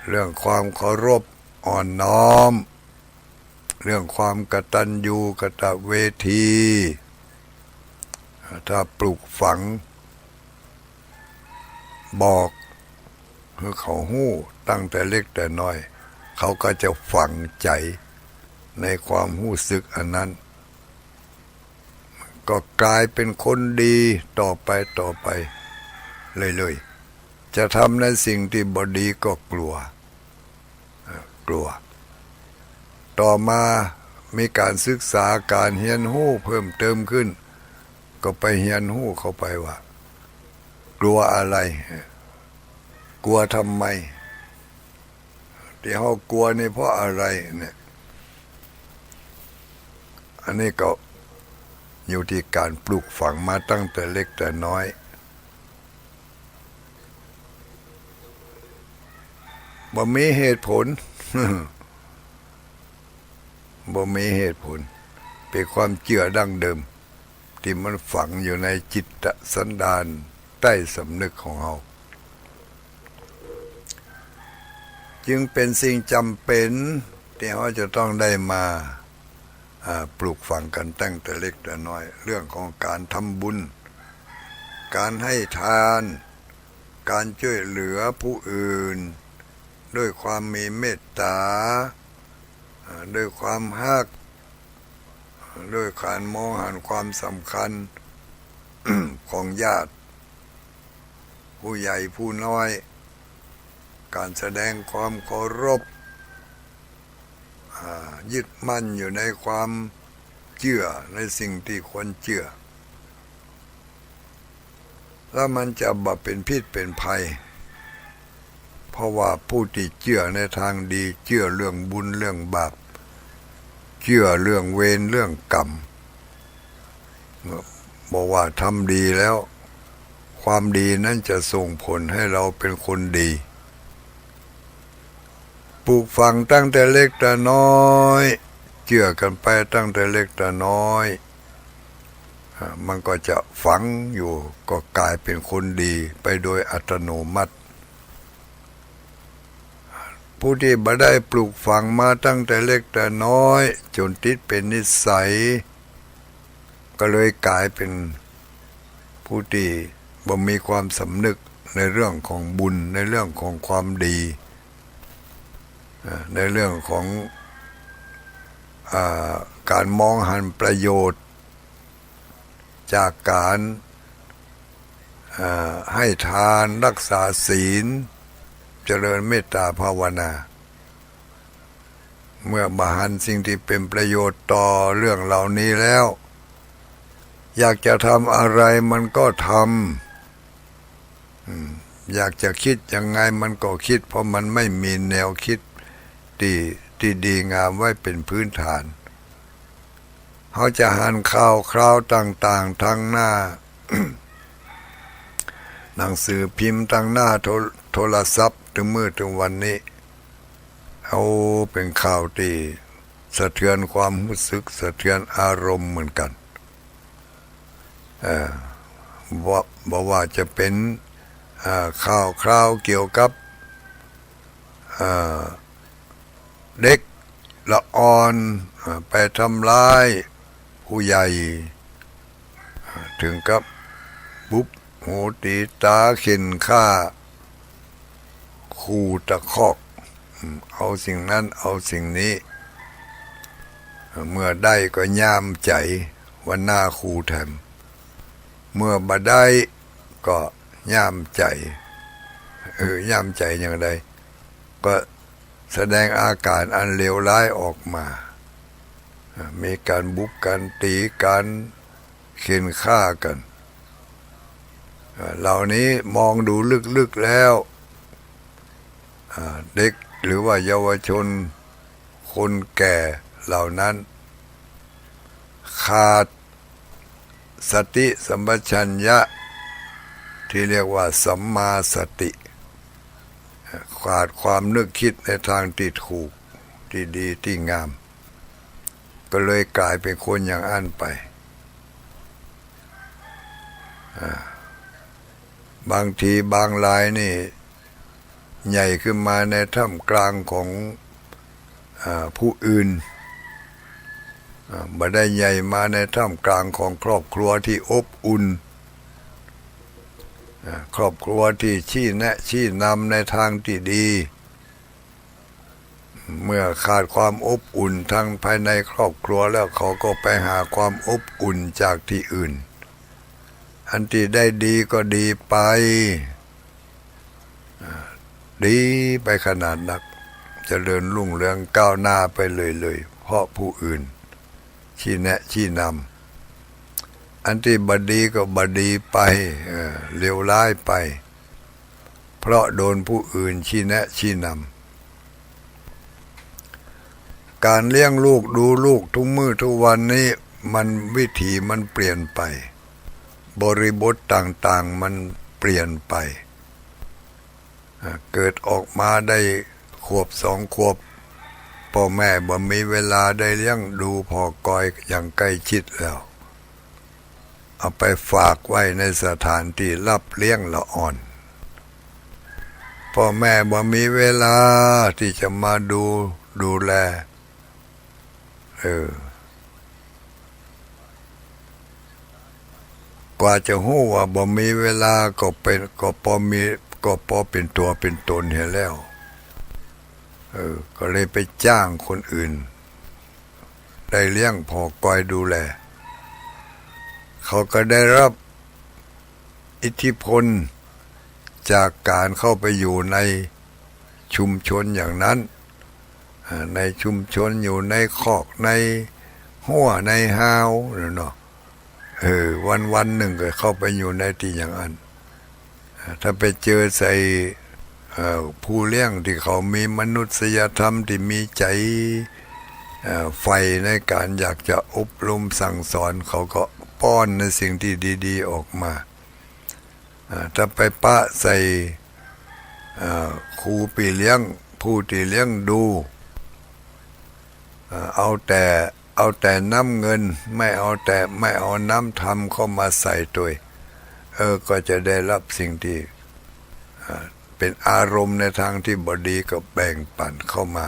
เรื่องความเคารพอ่อนน้อม เรื่องความกตัญญูกตเวที ถ้าปลูกฝัง บอกหื้อเขาฮู้ตั้งแต่เล็กแต่น้อย เขาก็จะฝังใจ๋ในความฮู้สึกอันนั้น ก็กลายเป๋นคนดีต่อไป ต่อไปเรื่อยๆ จะทำในสิ่งตี้บ่ดีก็กั๋ว เอ่อ กั๋ว ต่อมามีก๋านศึกษาก๋านเฮียนฮู้เพิ่มเติมขึ้น ก็ไปเฮียนฮู้เข้าไปว่า กั๋วอะไร กั๋วทำไม ตี้เฮากั๋วนี่เพราะอะไรเนี่ย อันนี้ก็อยู่ตี้ก๋านปลูกฝังมาตั้งแต่เล็กแต่น้อย บ่มีเหตุผล บ่มีเหตุผล เป๋นความเจื้อดั้งเดิม ตี้มันฝังอยู่ในจิตสันดานใต้สำนึกของเฮา จึงเป๋นสิ่งจ๋ำเป๋นตี้เฮาจะต้องได้มา อ่า ปลูกฝังกั๋นตั้งแต่เล็กแต่น้อย เรื่องของก๋านทำบุญ ก๋านให้ทาน ก๋านจ้วยเหลือผู้อื่น ด้วยความมีเมตต๋า อ่า ด้วยความฮัก ด้วยก๋านมองหันความสำคัญ ของญาติ ผู้ใหญ่ผู้น้อย ก๋านแสดงความเคารพ อ่า ยึดมั่นอยู่ในความเจื้อ ในสิ่งตี้ควรเจื้อ แล้วมันจะบ่เป๋นพิษเป๋นภัย เพราะว่าผู้ตี้เจื้อในตางดี เจื้อเรื่องบุญเรื่องบาป เจื้อเรื่องเวรเรื่องกรรม บ่ว่าทำดีแล้ว ความดีนั้นจะส่งผลให้เฮาเป๋นคนดี ปลูกฝังตั้งแต่เล็กแต่น้อย เจื้อกั๋นไปตั้งแต่เล็กแต่น้อย อ่า มันก็จะฝังอยู่ ก็ก๋ายเป๋นคนดีไปโดยอัตโนมัติ ผู้ตี้บ่ได้ปลูกฝังมาตั้งแต่เล็กแต่น้อย จ๋นติดเป๋นนิสัย ก็เลยก๋ายเป๋นผู้ตี้บ่มีความสำนึกในเรื่องของบุญ ในเรื่องของความดี อ่า ในเรื่องของ อ่า ก๋านมองหันประโยชน์ จากก๋าน อ่า ให้ทาน รักษาศีล เจริญเมตตาภาวนา เมื่อบ่หันสิ่งตี้เป๋นประโยชน์ต่อเรื่องเหล่านี้แล้ว อยากจะทำอะไรมันก็ทำ อืม อยากจะกึ๊ดยังไงมันก็กึ๊ด เพราะมันไม่มีแนวกึ๊ดตี้ ตี้ดีงามไว้เป๋นพื้นฐาน เฮาจะหันข่าวคราวต่างๆ ตางหน้า หนังสือพิมพ์ ตางหน้าโท โทรศัพท์ ตึงมื้อตึงวันนี้ เอาเป๋นข่าวตี้สะเทือนความฮู้สึก สะเทือนอารมณ์เหมือนกั๋น เอ่อ บ่ บ่ว่าจะเป๋น เอ่อ ข่าวคราวเกี่ยวกับ เอ่อ เด็กละอ่อน เอ่อ ไปทำร้ายผู้ใหญ่ เอ่อ เถิงกับบุบหูตีต๋า เข่นฆ่า ขู่ตะคอก อืม เอาสิ่งนั้น เอาสิ่งนี้ เอ่อ เมื่อได้ก็ย่ามใจ๋ ว่าหน้าขู่แถม เมื่อบ่ได้ก็ย่ามใจ๋ เออ ย่ามใจ๋อย่างใด ก็แสดงอาก๋านอันเลวร้ายออกมา มีก๋านบุบ ก๋านตี๋ ก๋านเข่นฆ่ากั๋น เหล่านี้มองดูลึกๆ แล้ว เด็กหรือว่าเยาวชน คนแก่เหล่านั้น ขาดสติสัมปชัญญะ ตี้เรียกว่าสัมมาสติ ขาดความนึกกึ๊ดในตางตี้ถูก ตี้ดี ตี้งาม ก็เลยก๋ายเป๋นคนอย่างอั้นไป อ่า บางทีบางรายนี่ ใหญ่ขึ้นมาในท่ามกลางของ อ่า ผู้อื่น อ่า บ่ได้ใหญ่มาในท่ามกลางของครอบครัวตี้อบอุ่น อ่า ครอบครัวตี้ชี้แนะชี้นำในตางตี้ดี เมื่อขาดความอบอุ่นตางภายในครอบครัวแล้ว เขาก็ไปหาความอบอุ่นจากตี้อื่น อันตี้ได้ดีก็ดีไป อ่า ดีไปขนาดนัก เจริญรุ่งเรืองก้าวหน้าไปเลยๆ เพราะผู้อื่น ชี้แนะชี้นำ อันตี้บ่ดีก็บ่ดีไป เออ เลวร้ายไป เพราะโดนผู้อื่นชี้แนะชี้นำ ก๋านเลี้ยงลูกดูลูกทุกมื้อทุกวันนี้ มันวิถีมันเปลี่ยนไป บริบทต่างๆ มันเปลี่ยนไป อ่า เกิดออกมาได้ ขวบสองขวบ ป้อแม่บ่มีเวลาได้เลี้ยงดูผ่อกอยอย่างใกล้ชิดแล้ว เอาไปฝากไว้ในสถานตี้รับเลี้ยงละอ่อน ป้อแม่บ่มีเวลาตี้จะมาดู ดูแล เออ กว่าจะฮู้ว่าบ่มีเวลาก็เป๋น ก็ปอมี ก็ปอเป๋นตั๋วเป๋นต๋นเหียแล้ว เออ ก็เลยไปจ้างคนอื่น ได้เลี้ยงผ่อกอยดูแล เขาก็ได้รับอิทธิพลจากก๋านเข้าไปอยู่ในชุมชนอย่างนั้น อ่า ในชุมชน อยู่ในคอก ในฮั้ว ในฮาว เนาะ เออ วันๆ นึ่งก็เข้าไปอยู่ในตี้อย่างอั้น อ่า ถ้าไปเจอใส่ เอ่อ ผู้เลี้ยงตี้เขามีมนุษยธรรม ตี้มีใจ๋ เอ่อ ใฝ่ในก๋านอยากจะอบรมสั่งสอน เขาก็ป้อนในสิ่งตี้ดีๆ ออกมา อ่า ถ้าไปปะใส่ อ่า ครูปี้เลี้ยง ผู้ตี้เลี้ยงดู อ่า เอาแต่ เอาแต่น้ำเงิน ไม่เอาแต่ ไม่เอาน้ำธรรมเข้ามาใส่ตวย เออ ก็จะได้รับสิ่งตี้ อ่า เป๋นอารมณ์ในตางตี้บ่ดี ก็แบ่งปั๋นเข้ามา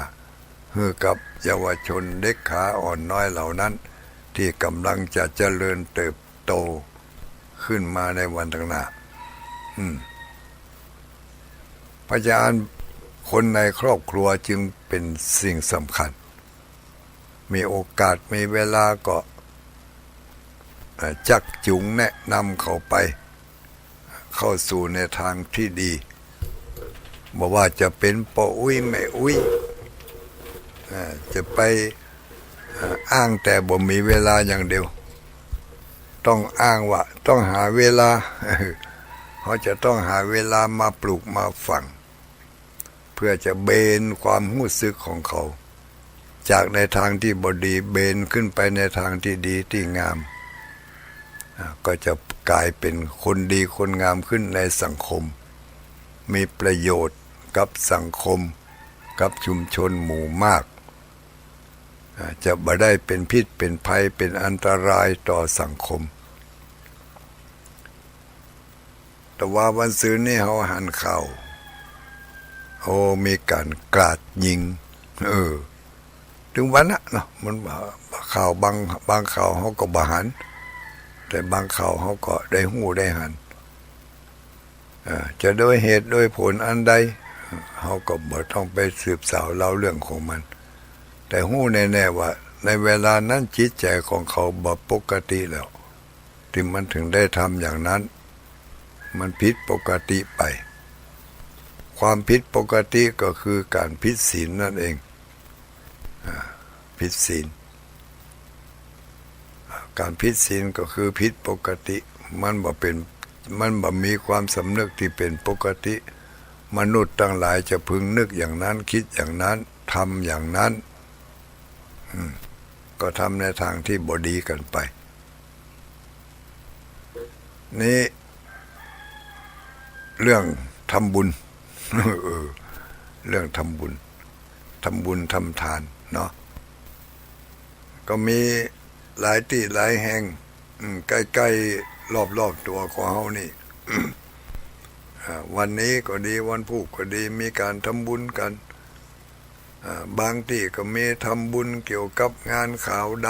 หื้อกับเยาวชนเด็กขาอ่อนน้อยเหล่านั้น ตี้ก่ำลังจะเจริญเติบโตขึ้นมาในวันตางหน้า อืม เพราะฉะนั้นคนในครอบครัวจึงเป๋นสิ่งสำคัญ มีโอกาสมีเวลาก็ เอ่อ จักจูงแนะนำเขาไป เข้าสู่ในตางตี้ดี บ่ว่าจะเป๋นป้ออุ๊ยแม่อุ๊ย อ่า จะไป อ่า อ้างแต่บ่มีเวลาอย่างเดียว ต้องอ้างว่าต้องหาเวลา เขาจะต้องหาเวลามาปลูกมาฝัง เพื่อจะเบนความฮู้สึกของเขา จากในตางตี้บ่ดี เบนขึ้นไปในตางตี้ดีตี้งาม อ่า ก็จะก๋ายเป๋นคนดีคนงามขึ้นในสังคม มีประโยชน์กับสังคม กับชุมชนหมู่มาก อ่า จะบ่ได้เป๋นพิษเป๋นภัย เป๋นอันตรายต่อสังคม แต่ว่าวันซืนนี้เฮาหันข่าว โอ้ มีก๋านกราดยิง เออ ตึงวันนะเนาะ มัน ข่าวบาง บางข่าวเฮาก็บ่หัน แต่บางข่าวเฮาก็ได้ฮู้ได้หัน เอ่อ จะโดยเหตุโดยผลอันใด เฮาก็บ่ต้องไปสืบสาวเล่าเรื่องของมัน แต่ฮู้แน่ๆ ว่าในเวลานั้นจิตใจ๋ของเขาบ่ปกติแล้ว ตี้มันถึงได้ทำอย่างนั้น มันผิดปกติไป ความผิดปกติก็คือก๋านผิดศีลนั่นเอง อ่า ผิดศีล ก๋านผิดศีลก็คือผิดปกติ มันบ่เป๋น มันบ่มีความสำนึกตี้เป๋นปกติ มนุษย์ตังหลายจะพึงนึกอย่างนั้น คิดอย่างนั้น ทำอย่างนั้น อืม ก็ทำในตางตี้บ่ดีกั๋นไป นี้ เรื่องทำบุญ เออ เรื่องทำบุญ ทำบุญทำตานเนาะ ก็มีหลายตี้หลายแห่ง อืม ใก้ๆ รอบๆ ตั๋วของเฮานี่ อ่า วันนี้ก็ดี วันพูกก็ดี มีก๋านทำบุญกั๋น อ่า บางตี้ก็มีทำบุญเกี่ยวกับงานขาวด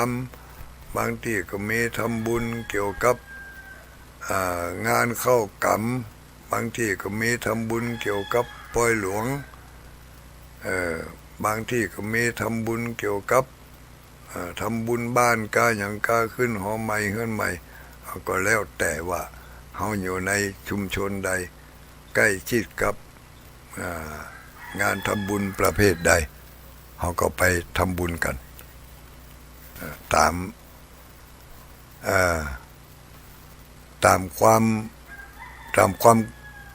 ำ บางตี้ก็มีทำบุญเกี่ยวกับ อ่า งานเข้ากรรม บางตี้ก็มีทำบุญเกี่ยวกับปอยหลวง เอ่อ บางตี้ก็มีทำบุญเกี่ยวกับ อ่า ทำบุญบ้านกาหยังกาขึ้นหอใหม่เฮือนใหม่ อ่า ก็แล้วแต่ว่าเฮาอยู่ในชุมชนใด ใก้ชิดกับ อ่า งานทำบุญประเภทใด เฮาก็ไปทำบุญกั๋น อ่า ต๋าม อ่า ต๋ามความ ต๋ามความ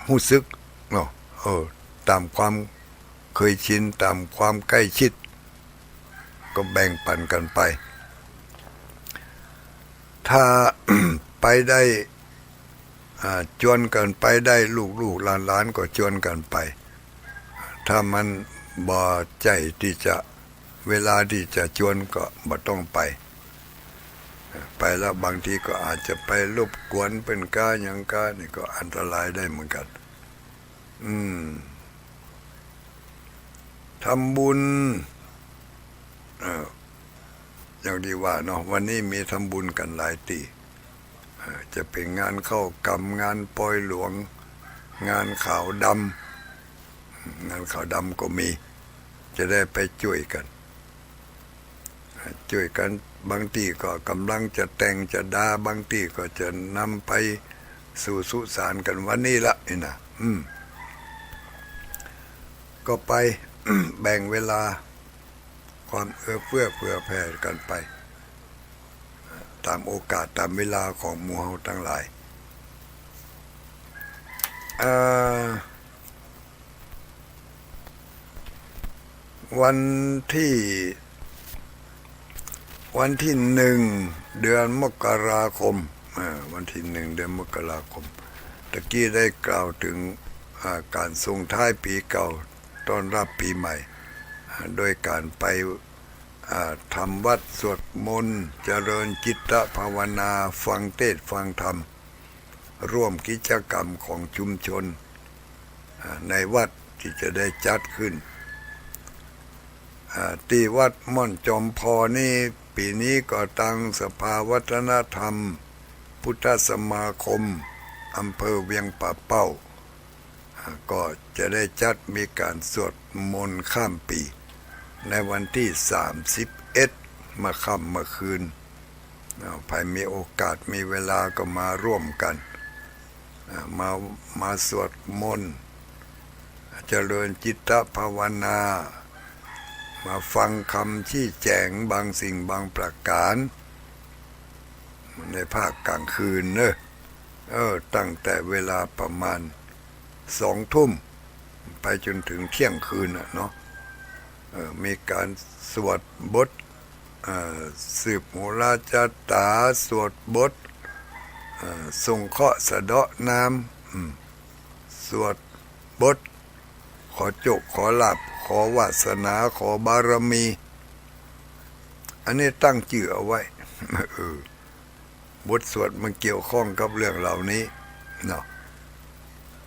ฮู้สึกเนาะ เออ ต๋ามความเคยชิน ต๋ามความใก้ชิด ก็แบ่งปั๋นกั๋นไป ถ้า ไปได้ อ่า จวนกั๋นไปได้ ลูกๆ หลานๆ ก็จวนกั๋นไป ถ้ามัน บ่ใจ้ตี้จะ เวลาตี้จะจวนก็บ่ต้องไป ไปแล้วบางทีก็อาจจะไปรบกวนเปิ้นก้าหยังก้า นี่ก็อันตรายได้เหมือนกั๋น อืม ทำบุญ เอ่อ อย่างตี้ว่าเนาะ วันนี้มีทำบุญกั๋นหลายตี้ เอ่อ จะเป๋นงานเข้ากรรม งานปอยหลวง งานขาวดำ งานขาวดำก็มี จะได้ไปจ้วยกั๋น จ้วยกั๋น บางตี้ก็ก่ำลังจะแต่งจะดา บางตี้ก็จะนำไปสู่สุสานกั๋นวันนี้ละนี่นะ อืม ก็ไป แบ่งเวลา ความเอื้อเฟื้อเผื่อแผ่กั๋นไป ต๋ามโอกาสต๋ามเวลาของหมู่เฮาตังหลาย เอ่อ วันตี้ วันตี้หนึ่ง เดือนมกราคม อ่า วันตี้หนึ่ง เดือนมกราคม ตะกี้ได้กล่าวเถิง อ่า ก๋านส่งท้ายปี๋เก่า ต้อนรับปี๋ใหม่ อ่า โดยก๋านไป อ่า ทำวัตรสวดมนต์ เจริญจิตภาวนา ฟังเตสน์ฟังธรรม ร่วมกิจกรรมของชุมชน อ่า ในวัดตี้จะได้จัดขึ้น อ่า ตี้วัดม่อนจอมพอนี่ ปี๋นี้ก็ตังสภาวัฒนธรรมพุทธสมาคมอำเภอเวียงป่าเป้า อ่า ก็จะได้จัดมีก๋านสวดมนต์ข้ามปี๋ ในวันตี้สามสิบเอ็ด เมื่อค่ำเมื่อคืน อ่า ใผมีโอกาสมีเวลาก็มาร่วมกั๋น อ่า มา มาสวดมนต์ เจริญจิตภาวนา มาฟังคำชี้แจ๋งบางสิ่งบางประก๋าน ในภาคก๋างคืนเนาะ เออ ตั้งแต่เวลาประมาณสองทุ่ม ไปจ๋นเถิงเที่ยงคืนน่ะเนาะ เออ มีก๋านสวดบท เอ่อ สืบโหราจาต๋า สวดบท เอ่อ ส่งเคราะห์สะเดาะน้ำ อืม สวดบทขอโจคขอลาภ ขอวาสนา ขอบารมี อันนี้ตั้งจื้อเอาไว้ เออ บทสวดมันเกี่ยวข้องกับเรื่องเหล่านี้เนาะ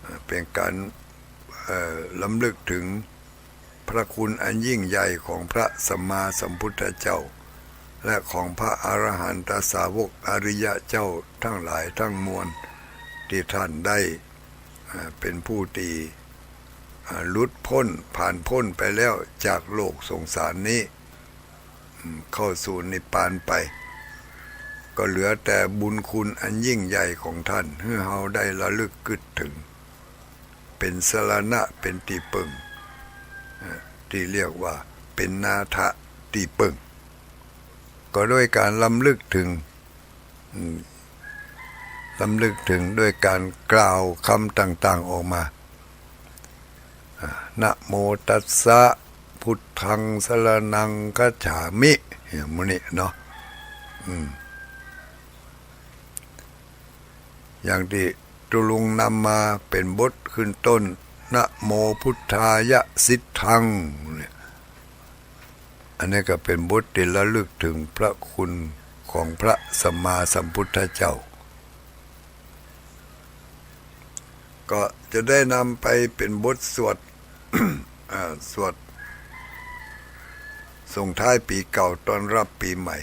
เอ่อ เป๋นก๋าน เอ่อ รำลึกเถิงพระคุณอันยิ่งใหญ่ของพระสัมมาสัมพุทธเจ้า และของพระอรหันตสาวกอริยะเจ้าตังหลายตังมวล ตี้ต้านได้ เอ่อ เป๋นผู้ตี้ เอ่อ หลุดป๊น ผ่านป๊นไปแล้วจากโลกสงสารนี้ อืม เข้าสู่นิพพานไป ก็เหลือแต่บุญคุณอันยิ่งใหญ่ของต้าน หื้อเฮาได้ระลึกกึ๊ดเถิง เป๋นสรณะ เป๋นตี้เปิ้ง เอ่อ ตี้เรียกว่าเป๋นนาถะตี้เปิ้ง ก็โดยก๋านรำลึกเถิง อืม รำลึกเถิงโดยก๋านกล่าวกำต่างๆ ออกมา อ่า นะโมตัสสะ พุทธังสรณังคัจฉามิ อย่างหมู่นี้เนาะ อืม อย่างตี้ตุ๊ลุงนำมาเป๋นบทขึ้นต้น นะโมพุทธายะสิทธัง เนี่ย อันนี้ก็เป๋นบทตี้ระลึกเถิงพระคุณของพระสัมมาสัมพุทธเจ้า ก็จะได้นำไปเป๋นบทสวด อ่า สวดส่งท้ายปี๋เก่าต้อนรับปี๋ใหม่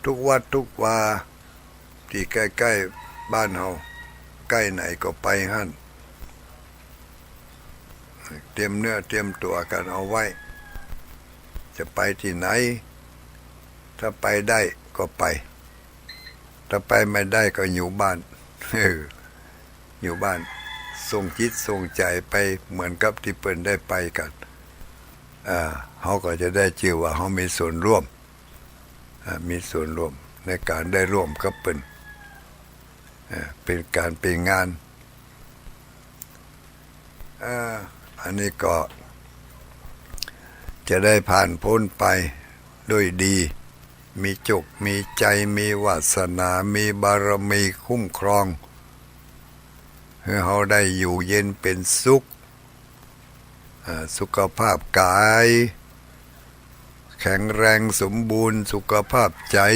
ทุกวัดทุกวา ตี้ใก้ๆ บ้านเฮา ใก้ไหนก็ไปหั้น เตรียมเนื้อเตรียมตั๋วกั๋นเอาไว้ จะไปตี้ไหน ถ้าไปได้ก็ไป ถ้าไปไม่ได้ก็อยู่บ้าน เออ อยู่บ้าน ส่งจิตส่งใจ๋ไปเหมือนกับตี้เปิ้นได้ไปกั๋น อ่า เฮาก็จะได้จื้อว่าเฮามีส่วนร่วม อ่า มีส่วนร่วมในก๋านได้ร่วมกับเปิ้น อ่า เป๋นก๋านเป๋นงาน อ่า อันนี้ก็จะได้ผ่านป๊นไปด้วยดี มีโจค มีใจ๋ มีวาสนา มีบารมีคุ้มครอง หื้อเฮาได้อยู่เย็นเป๋นสุข อ่า สุขภาพก๋ายแข็งแรงสมบูรณ์ สุขภาพใจ๋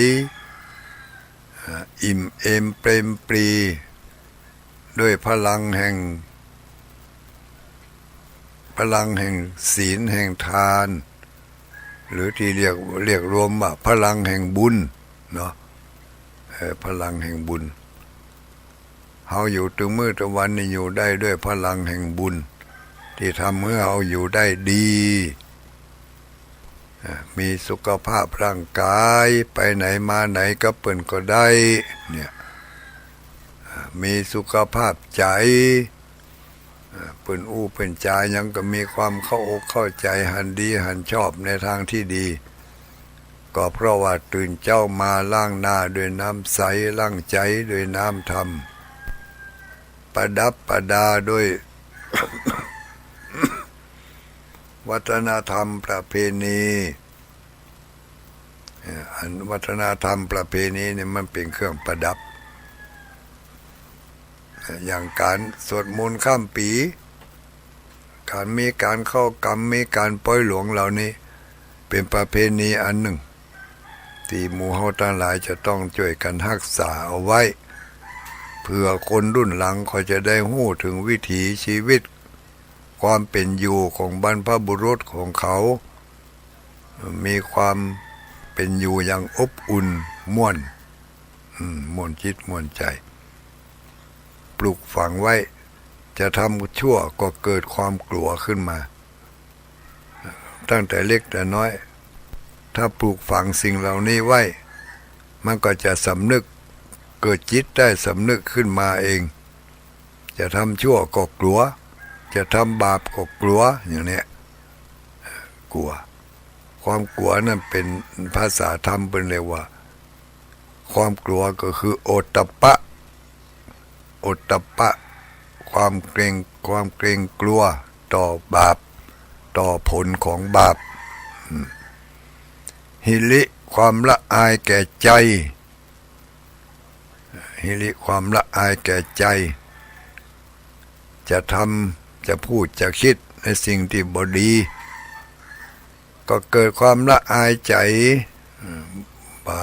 อ่า อิ่มเอมเปรมปรี ด้วยพลังแห่ง พลังแห่งศีลแห่งทาน หรือตี้เรียก เรียกรวมว่าพลังแห่งบุญเนาะ เออ พลังแห่งบุญ เฮาอยู่ตึงมื้อตึงวันนี่อยู่ได้ด้วยพลังแห่งบุญ ตี้ทำหื้อเฮาอยู่ได้ดี อ่า มีสุขภาพร่างก๋าย ไปไหนมาไหนกับเปิ้นก็ได้ เนี่ย อ่า มีสุขภาพใจ๋ อ่า เปิ้นอู้เปิ้นจ๋าหยังก็มีความเข้าอกเข้าใจ๋ หันดีหันชอบในตางตี้ดี ก็เพราะว่าตื่นเจ๊ามาล้างหน้าด้วยน้ำใส ล้างใจ๋ด้วยน้ำธรรม ประดับประดาด้วย วัฒนธรรมประเพณี เอ่อ อันวัฒนธรรมประเพณีนี่มันเป๋นเครื่องประดับ อย่างก๋านสวดมนต์ข้ามปี๋ ก๋านมีก๋านเข้ากรรม มีก๋านปอยหลวงเหล่านี้ เป๋นประเพณีอันนึ่ง ตี้หมู่เฮาตังหลายจะต้องจ้วยกั๋นฮักษาเอาไว้ เปื้อคนรุ่นหลังเขาจะได้ฮู้เถิงวิถีชีวิต ความเป๋นอยู่ของบรรพบุรุษของเขา มีความเป๋นอยู่อย่างอบอุ่นม่วน อืม ม่วนจิตม่วนใจ๋ ปลูกฝังไว้ จะทำชั่วก็เกิดความกลัวขึ้นมา ตั้งแต่เล็กแต่น้อย ถ้าปลูกฝังสิ่งเหล่านี้ไว้ มันก็จะสำนึก เกิดจิตใต้สำนึกขึ้นมาเอง จะทำชั่วก็กลัว จะทำบาปก็กลัว อย่างเนี้ย กลัว ความกลัวนั่นเป๋นภาษาธรรมเปิ้นเรียกว่า ความกลัวก็คือโอตตัปปะ โอตตัปปะ ความเกรง ความเกรงกลัวต่อบาป ต่อผลของบาป อืม หิริ ความละอายแก่ใจ๋ หิริ ความละอายแก่ใจ๋ จะทำ จะพูด จะกึ๊ดในสิ่งตี้บ่ดี ก็เกิดความละอายใจ๋ บ่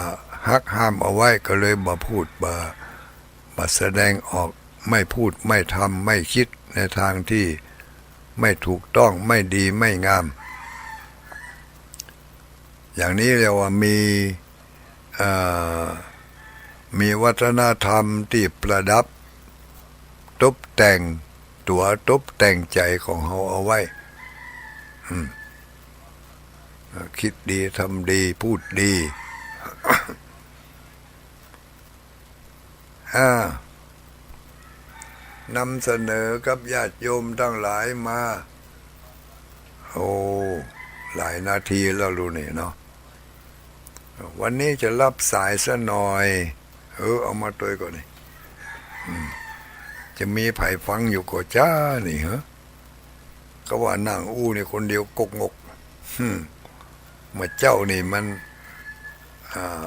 หักห้ามเอาไว้ ก็เลยบ่พูด บ่ บ่แสดงออก ไม่พูด ไม่ทำ ไม่กึ๊ดในตางตี้ไม่ถูกต้อง ไม่ดี ไม่งาม อย่างนี้เรียกว่ามี เอ่อ มีวัฒนธรรมตี้ประดับ ตบแต่งตั๋ว ตบแต่งใจ๋ของเฮาเอาไว้ อืม กึ๊ดดี ทำดี พูดดี อ่า นำเสนอกับญาติโยมตังหลายมา โอ้ หลายนาทีแล้วลูกนี่เนาะ วันนี้จะรับสายซะหน่อย เออ เอามาตวยก่อนนี่ อืม จะมีใผฟังอยู่ก่อจ๊านี่เหรอ ก็ว่านั่งอู้นี่คนเดียวกกงก อืม เมื่อเจ๊านี่มัน อ่า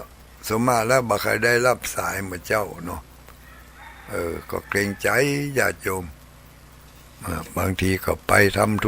ส่วนมากแล้วบ่ใค่ได้รับสายเมื่อเจ๊าเนาะ เออ ก็เกรงใจ๋ญาติโยม อ่า บางทีก็ไปทำธุ